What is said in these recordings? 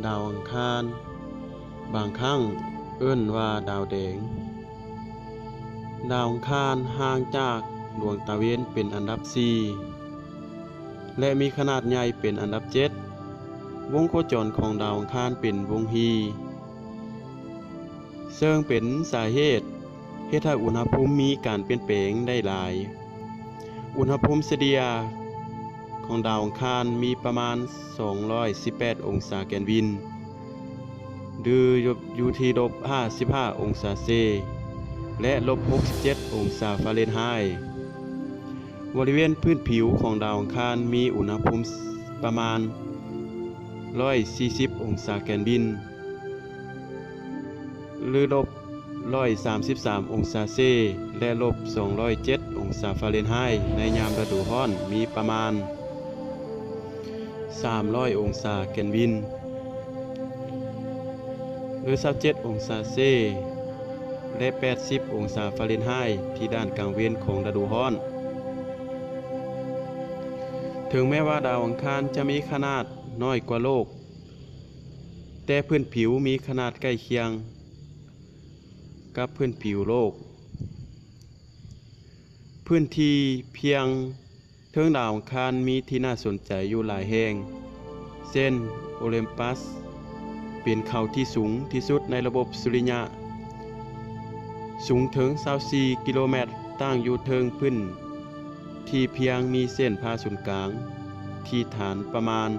ດາວອັງຄານ, ບາງຄັ້ງເອີ້ນວ່າດາວແດງ. ດາວອັງຄານຫ່າງຈາກດວງຕາເວັນເປັນອັນດັບສີ່ ແລະ ມີຂະໜາດໃຫຍ່ເປັນອັນດັບເຈັດ. ວົງໂຄຈອນຂອງດາວອັງຄານເປັນວົງຮີ ເຊິ່ງເປັນສາເຫດເຮັດໃຫ້ອຸນຫະພູມມີການປ່ຽນແປງໄດ້ຫຼາຍ. ອຸນຫະພູມສະເລ່ຍຂອງດາວອັງຄານມີປະມານສອງຮ້ອຍສິບແປດອົງສາແກນວິນ ຫຼື ຢູ່ທີ່ລົບຫ້າສິບຫ້າອົງສາເຊ ແລະ ລົບຫົກສິບເຈັດອົງສາຟາເຣັນໄຮ. ບໍລິເວນພື້ນຜິວຂອງດາວອັງຄານມີອຸນຫະພູມປະມານຮ້ອຍສີ່ສິບອົງສາແກນວິນ ຫຼື ລົບຮ້ອຍສາມສິບສາມອົງສາເຊ ແລະ ລົບສອງຮ້ອຍເຈັດອົງສາຟາເຣັນໄຮ. ໃນຍາມລະດູຮ້ອນມີປະມານສາມຮ້ອຍອົງສາແກນວິນ ຫຼື ຊາວເຈັດອົງສາເຊ ແລະ ແປດສິບອົງສາຟາເຣັນໄຮ ທີ່ດ້ານກາງເວັນຂອງລະດູຮ້ອນ. ເຖິງແມ້ວ່າດາວອັງຄານຈະມີຂະໜາດນ້ອຍກວ່າໂລກ, ແຕ່ພື້ນຜິວມີຂະໜາດໃກ້ຄຽງກັບພື້ນຜິວໂລກ. ພື້ນທີ່ພຽງເທິງດາວອັງຄານມີທີ່ໜ້າສົນໃຈຢູ່ຫຼາຍແຫ່ງ ເຊັ່ນ ໂອລິມປັສ ເປັນເຂົາທີ່ສູງທີ່ສຸດໃນລະບົບສຸລິຍະ, ສູງເຖິງຊາວສີ່ກິໂລແມັດ, ຕັ້ງຢູ່ເທິງພື້ນ ທີ່ພຽງມີເສັ້ນຜ່າສູນກາງທີ່ຖານປະມານ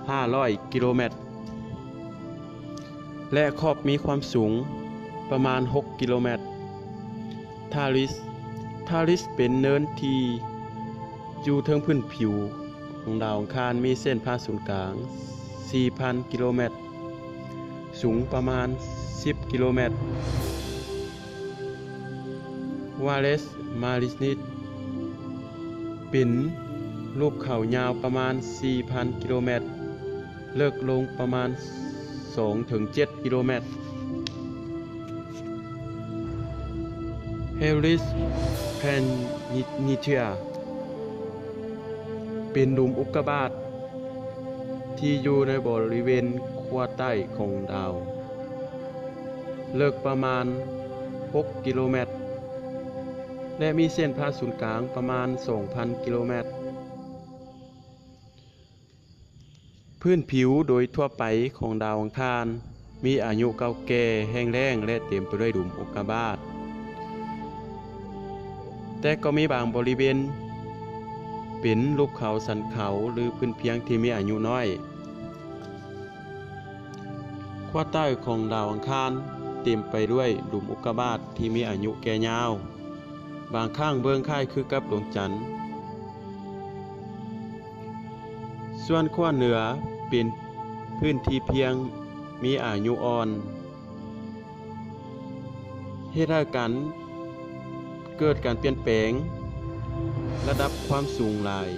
ຫ້າຮ້ອຍກິໂລແມັດ ແລະ ຂອບມີຄວາມສູງປະມານຫົກກິໂລແມັດ. ທາຣິສ ທາຣິສ ເປັນເນີນທີ່ຢູ່ເທິງພື້ນຜິວຂອງດາວອັງຄານ ມີເສັ້ນຜ່າສູນກາງສີ່ພັນກິໂລແມັດ, ສູງປະມານສິບກິໂລແມັດ. ວາເລສ ມາຣິນິດ ເປັນຮູບເຂົາຍາວປະມານສີ່ພັນກິໂລແມັດ, ເລິກລົງປະມານສອງເຖິງເຈັດກິໂລແມັດ. ເຮລິສ ແພນນິເທຍ ເປັນຫຼຸມອຸກກາບາດທີ່ຢູ່ໃນບໍລິເວນຂົ້ວໃຕ້ຂອງດາວ. ເລິກປະມານຫົກກິໂລແມັດ ແລະ ມີເສັ້ນຜ່າສູນກາງປະມານສອງພັນກິໂລແມັດ. ພື້ນຜິວໂດຍທົ່ວໄປຂອງດາວອັງຄານມີອາຍຸເກົ່າແກ່, ແຫ້ງແລ້ງ ແລະ ເຕັມໄປດ້ວຍຫຼຸມອຸກກາບາດ, ແຕ່ກໍມີບາງບໍລິເວນເປັນຮູບເຂົາ, ສັນເຂົາ ຫຼື ພື້ນພຽງທີ່ມີອາຍຸນ້ອຍ. ຂົ້ວໃຕ້ຂອງດາວອັງຄານເຕັມໄປດ້ວຍຫຼຸມອຸກກາບາດທີ່ມີອາຍຸແກ່ຍາວ, ບາງຄັ້ງເບິ່ງຄ້າຍຄືກັບດວງຈັນ. ສ່ວນຂົ້ວເໜືອເປັນພື້ນທີ່ພຽງມີອາຍຸອ່ອນ, ເຮັດໃຫ້ການ ເກີດການປ່ຽນແປງລະດັບຄວາມສູງຫຼາຍ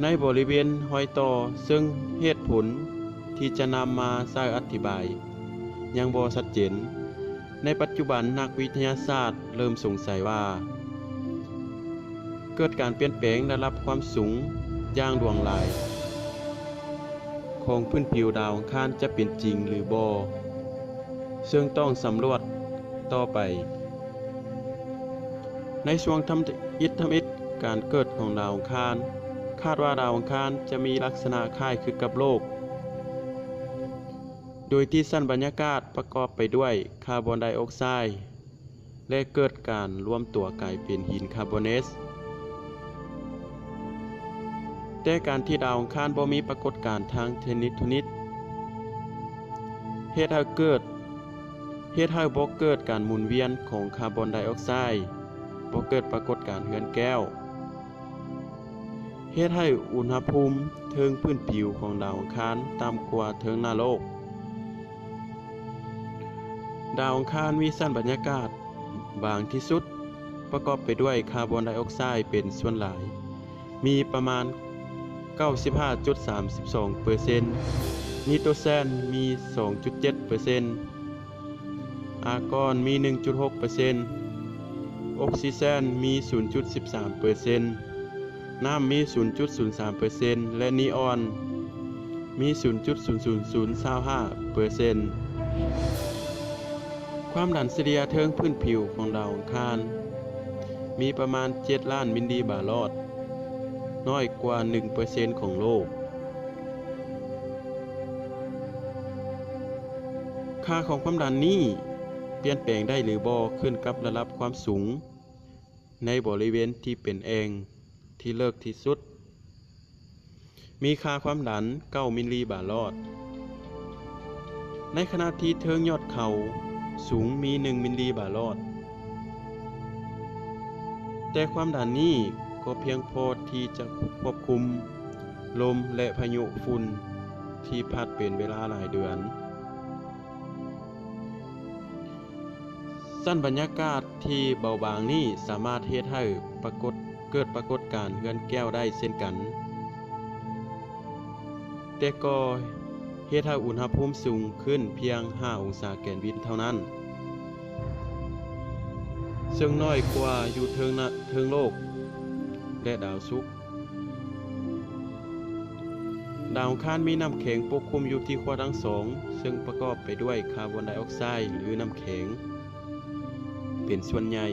ໃນບໍລິເວນຮອຍຕໍ່, ເຊິ່ງເຫດຜົນທີ່ຈະນຳມາໃຊ້ອະທິບາຍຍັງບໍ່ຊັດເຈນ. ໃນປັດຈຸບັນ, ນັກວິທະຍາສາດເລີ່ມສົງໄສວ່າ ເກີດການປ່ຽນແປງລະດັບຄວามສູງຢ່າງຫຼວງຫຼາຍ ຂອງພື້ນຜິວດາວອັງຄານຈະເປັນຈິງຫຼືບໍ່, ເຊິ່ງຕ້ອງສຳຫຼວດຕໍ່ໄປ. ໃນຊ່ວງທຳອິດທຳອິດການເກີດຂອງດາວອັງຄານ, ຄາດວ່າດາວອັງຄານຈະມີລັກສະນະຄ້າຍຄືກັບໂລກ, ໂດຍທີ່ຊັ້ນບັນຍາກາດປະກອບໄປດ້ວຍຄາບອນໄດອອກໄຊ ແລະ ເກີດການລວມຕົວກາຍເປັນຫີນຄາບອນເນສ. ແຕ່ການທີ່ດາວອັງຄານບໍ່ມີປາກົດການທາງເທກໂທນິກ ເຮັດໃຫ້ເກີດ, ເຮັດໃຫ້ບໍ່ເກີດການໝູນວຽນຂອງຄາບອນໄດອອກໄຊ, ບໍ່ເກີດປາກົດການເຮືອນແກ້ວ. ເຮັດໃຫ້ອຸນຫະພູມເທິງພື້ນຜິວຂອງດາວອັງຄານຕ່ຳກວ່າເທິງໜ້າໂລກ. ດາວອັງຄານມີຊັ້ນບັນຍາກາດບາງທີ່ສຸດ, ປະກອບໄປດ້ວຍຄາບອນໄດອອກໄຊເປັນສ່ວນຫຼາຍ, ມີປະມານເກົ້າສິບຫ້າຈຸດສາມສິບສອງເປີເຊັນ, ໄນໂຕຣເຈນມີສອງຈຸດເຈັດເປີເຊັນ, ອາກອນມີໜຶ່ງຈຸດຫົກເປີເຊັນ, ອົກຊີເຈນມີສູນຈຸດສິບສາມເປີເຊັນ, ນ້ຳມີສູນຈຸດສູນສາມເປີເຊັນ ແລະ ນີອອນ ມີສູນຈຸດສູນສູນສູນຊາວຫ້າເປີເຊັນ. ຄວາມດັນສະເລ່ຍເທິງພື້ນຜິວຂອງດາວອັງຄານ ມີປະມານເຈັດລ້ານມິນລີບາຣອດ, ນ້ອຍກວ່າໜຶ່ງເປີເຊັນຂອງໂລກ. ຄ່າຂອງຄວາມດັນນີ້ປ່ຽນແປງໄດ້ຫຼືບໍ່ ຂຶ້ນກັບລະດັບຄວາມສູງໃນບໍລິເວນທີ່ເປັນແອ່ງທີ່ເລິກທີ່ສຸດ. ມີຄ່າຄວາມດັນເກົ້າມິນລີບາຣອດ, ໃນຂະນະທີ່ເທິງຍອດເຂົາສູງມີໜຶ່ງມິນລີບາຣອດ. ແຕ່ຄວາມດັນນີ້ກໍພຽງພໍທີ່ຈະຄວບຄຸມລົມ ແລະ ພາຍຸຝຸ່ນທີ່ພັດເປັນເວລາຫຼາຍເດືອນ. ຊັ້ນບັນຍາກາດທີ່ເບົາບາງນີ້ສາມາດເຮັດໃຫ້ປາກົດ ເກີດປາກົດການເຮືອນແກ້ວໄດ້ເຊັ່ນກັນ, ແຕ່ກໍເຮັດໃຫ້ອຸນຫະພູມສູງຂຶ້ນພຽງຫ້າອົງສາແກນວິນເທົ່ານັ້ນ, ເຊິ່ງນ້ອຍກວ່າຢູ່ເທິງນະ ເທິງໂລກ ແລະ ດາວສຸກ. ດາວອັງຄານມີນ້ຳແຂງປົກຄຸມຢູ່ທີ່ຂົ້ວທັງສອງ, ເຊິ່ງປະກອບໄປດ້ວຍຄາບອນໄດອອກໄຊ ຫຼື ນ້ຳແຂງ ເປັນສ່ວນໃຫຍ່.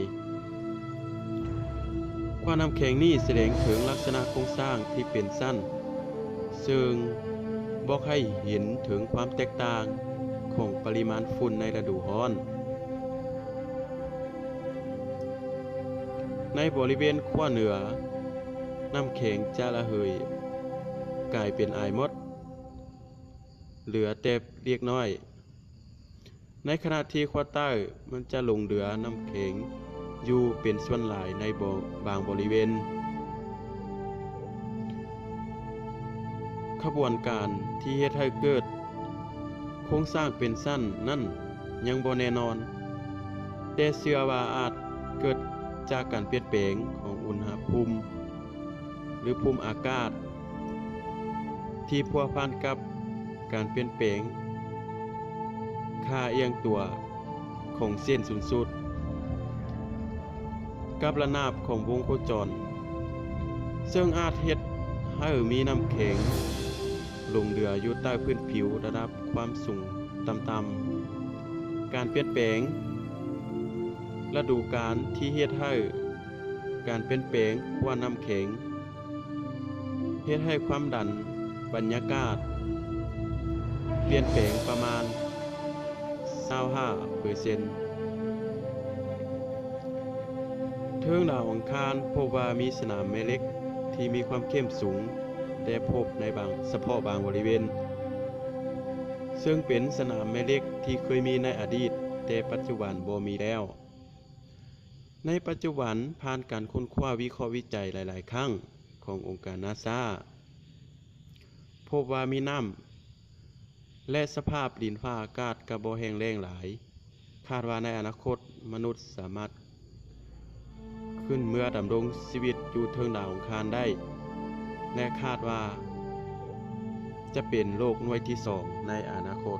ຂົ້ວນ້ຳແຂງນີ້ສະແດງເຖິງລັກສະນະໂຄງສ້າງທີ່ເປັນຊັ້ນ, ເຊິ່ງບອກໃຫ້ເຫັນເຖິງຄວາມແຕກຕ່າງຂອງປະລິມານຝຸ່ນໃນລະດູຮ້ອນ. ໃນບໍລິເວນຂົ້ວເໜືອ, ນ້ຳແຂງຈະລະເຫີຍກາຍເປັນອາຍໝົດ, ເຫຼືອແຕ່ເລັກນ້ອຍ, ໃນຂະນະທີ່ຂົ້ວໃຕ້ມັນຈະຫຼົງເຫຼືອນ້ຳແຂງຢູ່ເປັນສ່ວນຫຼາຍໃນບໍ ບາງບໍລິເວນ. ຂະບວນການທີ່ເຮັດໃຫ້ເກີດໂຄງສ້າງເປັນຊັ້ນນັ້ນຍັງບໍ່ແນ່ນອນ, ແຕ່ເຊື່ອວ່າອາດເກີດຈາກການປ່ຽນແປງຂອງອຸນຫະພູມ ຫຼື ພູມອາກາດ ທີ່ພົວພັນກັບການປ່ຽນແປງຄ່າອ່ຽງຕົວຂອງເສັ້ນສູນສຸດ ກັບລະນາບຂອງວົງໂຄຈອນ, ເຊິ່ງອາດເຮັດໃຫ້ມີນ້ຳແຂງຫຼົງເຫຼືອຢູ່ໃຕ້ພື້ນຜິວລະດັບຄວາມສູງຕ່ຳໆ. ການປ່ຽນແປງລະດູການທີ່ເຮັດໃຫ້ ການປ່ຽນແປງຂວດນ້ຳແຂງ ເຮັດໃຫ້ຄວາມດັນບັນຍາກາດປ່ຽນແປງປະມານຊາວຫ້າເປີເຊັນ. ເທິງດາວອັງຄານພົບວ່າມີສະໜາມແມ່ເຫຼັກທີ່ມີຄວາມເຂັ້ມສູງ ແຕ່ພົບໃນບາງ ສະເພາະບາງບໍລິເວນ, ເຊິ່ງເປັນສະໜາມແມ່ເຫຼັກທີ່ເຄີຍມີໃນອະດີດ, ແຕ່ປັດຈຸບັນບໍ່ມີແລ້ວ. ໃນປັດຈຸບັນ, ຜ່ານການຄົ້ນຄວ້າວິເຄາະວິໄຈຫຼາຍໆຄັ້ງຂອງອົງການນາຊາ ພົບວ່າມີນ້ຳ ແລະ ສະພາບດິນຟ້າອາກາດກໍບໍ່ແຫ້ງແລ້ງຫຼາຍ. ຄາດວ່າໃນອະນາຄົດ, ມະນຸດສາມາດຂຶ້ນເມືອດຳລົງຊີວິດຢູ່ເທິງດາວອັງຄານໄດ້ ແລະ ຄາດວ່າຈະເປັນໂລກໜ່ວຍທີສອງໃນອະນາຄົດ.